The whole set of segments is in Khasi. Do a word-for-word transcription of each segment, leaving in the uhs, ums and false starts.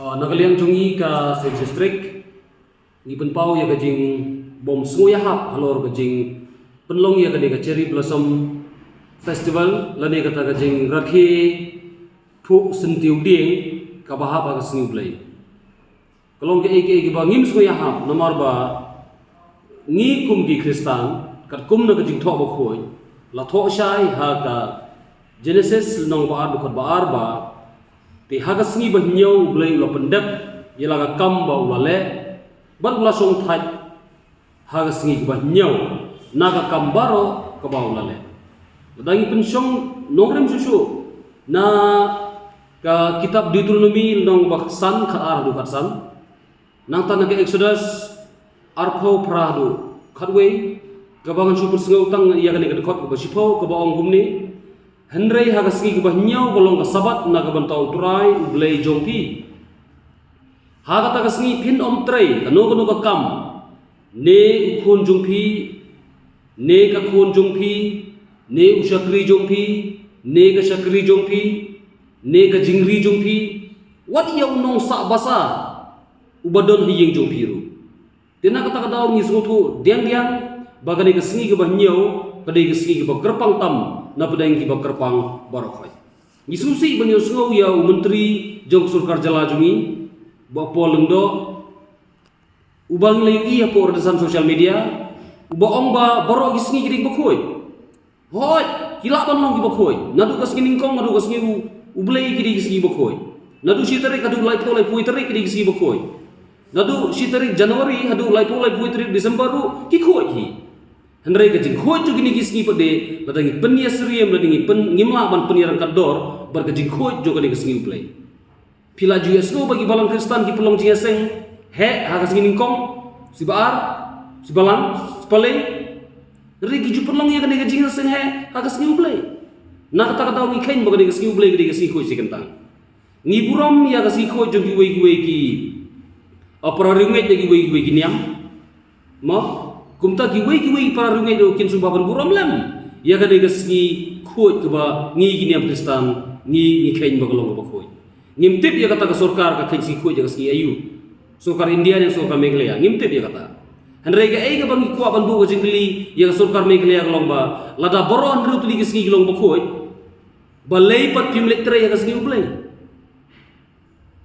Na ka liang jong ngi ka Seng District, ngi pynpaw ïa ka jingbym sngewïahap halor ka jingpynlong ïa kane ka Cherry Blossom Festival lane kata ka jingrakhe phuh syntiew dieng kaba hap ha ka sngi U Blei. Ka long kaei kaei kaba ngim sngewïahap namar ba ngi kum ki Khristan, katkum na ka Jingthoh Bakhuid, la thoh shai ha ka Genesis lynnong ba ar dkhot ba ar ba, te ha ka sngi ba hynñiew U Blei u la pyndep ïa la ka kam ba u la leh, bad u la shong thait ha ka sngi kaba hynñiew na ka kam baroh kaba u la leh. Lada ngi pynshong nongrim shuh shuh na ka kitab Deuteronomi lynnong ba san, khat ar haduh khat san. Nangta na ka Exodus arphew phra haduh khatwei, kaba ngan shu pynsngew tang ïa kane ka dkhot kaba shiphew kaba ong kumne: Hynrei ha ka sngi kaba hynñiew ka long ka Sabbath na ka bynta U Trai U Blei jong phi. Ha kata ka sngi phin ym trei kano kano ka kam, ne u khun jong phi, ne ka khun jong phi, ne u shakri jong phi, ne ka shakri jong phi, ne ka jingri jong phi, wat ïa u nongsah basa uba don ha ïing jong phi ruh. Te na kata ka daw ngi sngewthuh diang diang ba kane ka sngi kaba hynñiew ka dei ka sngi kaba kyrpang tam na pdeng kiba kyrpang baroh khoit. Ngi sngewsih ban ïohsngew ïa u Myntri jong ka Sorkar Jylla jong ngi, Bah Paul Lyngdoh, uba ngi la ïohi hapoh rynsan social media, uba ong ba baroh ki sngi ki dei kiba khuid. Hooid, ki lah ban long kiba khuid. Naduh ka sngi nyngkong haduh ka sngi U, U Blei ki dei ki sngi ba khuid. Naduh shi tarik haduh laiphew laiphew tarik ki dei ki sngi ba khuid. Naduh shi tarik January haduh laiphew laiphew tarik December ruh ki khuid hi. Hynrei ka jingkhuid jong kine ki sngi pat de, lada ngi pynïasyriem, lada ngi pyn, ngim lah ban pynïaryngkat dor bad ka jingkhuid jong kane ka sngi U Blei. Phi la ju ïohsngew ba ki balang Khristan ki pynlong jingïaseng heh ha ka sngi nyngkong, sngi ba ar, sngi ba lang, sngi ba lai. Hynrei ki ju pynlong ïa kane ka jingïaseng heh ha ka sngi U Blei. Na kata ka daw ngi kheiñ ba kane ka sngi U Blei ka dei ka sngi khuid shi kyntang. Ngi burom ïa ka sngi khuid jong kiwei kiwei ki, ah, para riewngeit na kiwei kiwei ki niam. Mo, kumta kiwei kiwei para riewngeit ruh kin sngewbha ban burom lem ïa kane ka sngi khuid kaba ngi ki niam Khristan ngi, ngi kheiñ ba ka long kaba khuid. Ngim tip ïa kata ka sorkar ka kheiñ sngi khuid ïa ka sngi aïu. Sorkar India ne sorkar Meghalaya, ngim tip ïa kata. Hynrei kaei kaba ngi kwah ban buh ka jingkylli ïa ka sorkar Meghalaya ka long ba, lada baroh hynriew tylli ki sngi ki long ba khuid, balei pat phim leit trei ha ka sngi U Blei?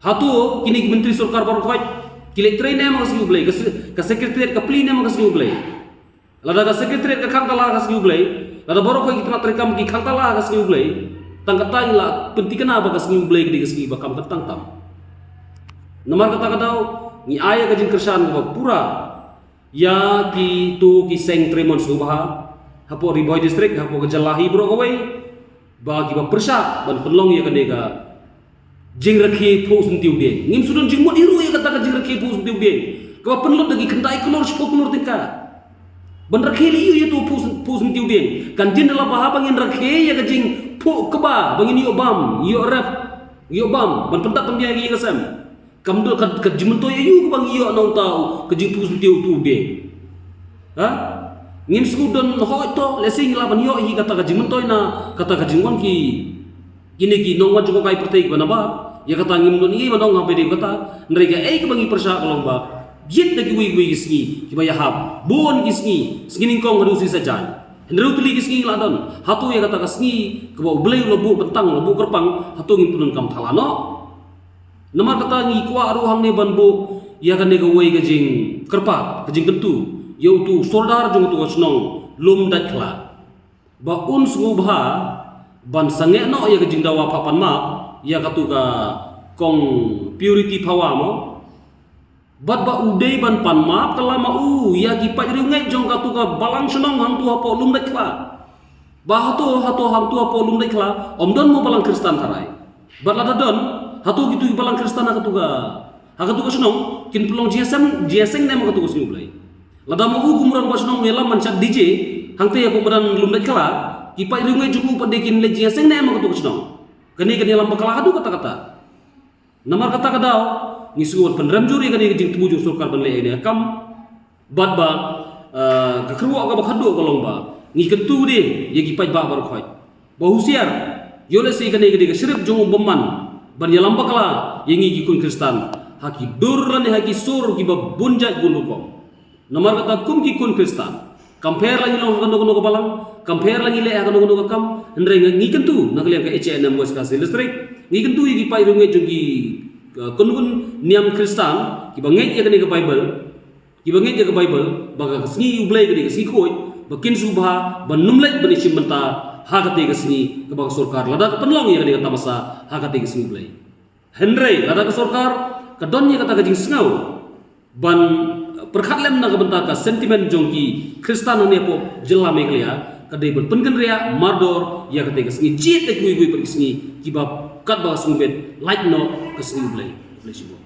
Hato kine ki myntri sorkar baroh khoit ki leit trei ne em ha ka sngi U Blei, ka se-, ka secretariat ka plie ne em ha ka sngi U Blei? Lada ka secretariat ka khang tala ha ka sngi U Blei, lada baroh khoit ki tnat treikam ki khang tala ha ka sngi U Blei, tang kata ngi la pynthikna ba ka sngi U Blei ka dei ka sngi ba kam kyntang tam. Namar kata ka daw ngi ai ïa ka jingkyrshan kaba pura ïa kito ki seng trei mon sngewbha hapoh Ri Bhoi District, hapoh ka jylla hi baroh kawei, ba kiba pyrshah ban pynlong ïa kane ka jingrakhe phuh syntiew dieng. Ngim shu don jingmut hi ruh ïa kata ka jingrakhe phuh syntiew dieng kaba pynlut da ki khyndai klur shiphew klur tyngka. Ban rakhe lei ïa uto u phuh syn-, phuh syntiew dieng. Kan jin da la bha ba ngin rakhe ïa ka jingphuh kba ba ngin ïoh bam, ïoh rep, ïoh bam ban pyntap pynbiang ïa ka sem. Kam dei ka, ka jingmyntoi aïu kaba ngi ïoh na uta u, ka jingphuh syntiew uto u dieng. Ha? Ngim shu don hooid to, lehse ngi lah ban ïoh hi kata ka jingmyntoi na kata ka jingwan ki, kine ki nongwan jngohkai pyrthei kiba nabar. Ïa kata ngim don ei ban ong haba ïadei bad kata. Hynrei kaei kaba ngi pyrshah ka long ba, jied da kiwei kiwei ki sngi kiba ïahap, bun ki sngi, sngi nyngkong haduh sngi saitjaiñ. Hynriew tylli ki sngi ngi la don. Hato ïa kata ka sngi kaba U Blei u la buh kyntang, u la buh kyrpang, hato ngin pyndonkam thala noh? Namar kata ngi kwah ruh hangne ban buh ïa kane kawei ka jingkyrpad, ka jingkyntu ïa uto u sordar jong uto ka shnong Lumdaitkhla, ba un sngewbha ban sangeh noh ïa ka jingdawa phah pan map ïa kato ka Kong Purity Phawa mo. Bad ba u dei ban pan map kylla ma u ïa ki paid riewngeit jong kato ka balang shnong hangto hapoh Lumdaitkhla. Ba hato, hato hangto hapoh Lumdaitkhla ym don mo balang Khristan tharai? Bad lada don, hato kito ki balang Khristan ha kato ka, ha kato ka shnong kin pynlong jingïaseng, jingïaseng ne em ha kato ka sngi U Blei? Lada ma u kum u rangbah shnong u ïalam ban shad D J hangtei hapoh madan Lumdaitkhla, ki paid riewngeit jong u pat de kin leit jingïaseng ne em ha kato ka shnong? Kane kan ïalam bakla haduh katta katta. Namar kata ka daw ngi sngew ban pynrem jur ïa kane ka jingthmu jong sorkar ban leh ïa kane ka kam. Bad ba, eh, ka kyrwoh kaba khatduh ka long ba ngi kyntu de ïa ki paidbah baroh khoit ba husiar, ïoh lehse kane ka dei ka shrip jong u bymman, ban ïalam bakla ïa ngi ki khun Khristan ha ki dur lane ha ki sur kiba bun jait bun rukom. Namar kata kum ki khun Khristan, kam pher la ngi long ha kano kano ka balang, kam pher la ngi leh ha kano kano ka kam, hynrei ngi kyntu na ka liang ka H A N M West Khasi Hills District, ngi kyntu ïa ki paidbah jong ki, uh, khun khun niam Khristan kiba ngeit ïa kane ka Bible, kiba ngeit ïa ka Bible ba ka sngi U Blei ka dei ka sngi khuid, ba kin sngewbha ban ym leit ban ïashim bynta ha kata ka sngi kaba ka sorkar lada ka pynlong ïa kane ka tamasa ha kata ka sngi U Blei. Hynrei lada ka sorkar ka don ïa kata ka jingsngew ban pyrkhat lem na ka bynta ka sentiment jong ki Khristan hangne hapoh jylla Meghalaya, ka dei ban pynkynriah mardor ïa kata ka sngi, jied da kiwei kiwei pat ki sngi kiba katba ka sngi beit lait noh ka sngi U Blei. Khublei shibun.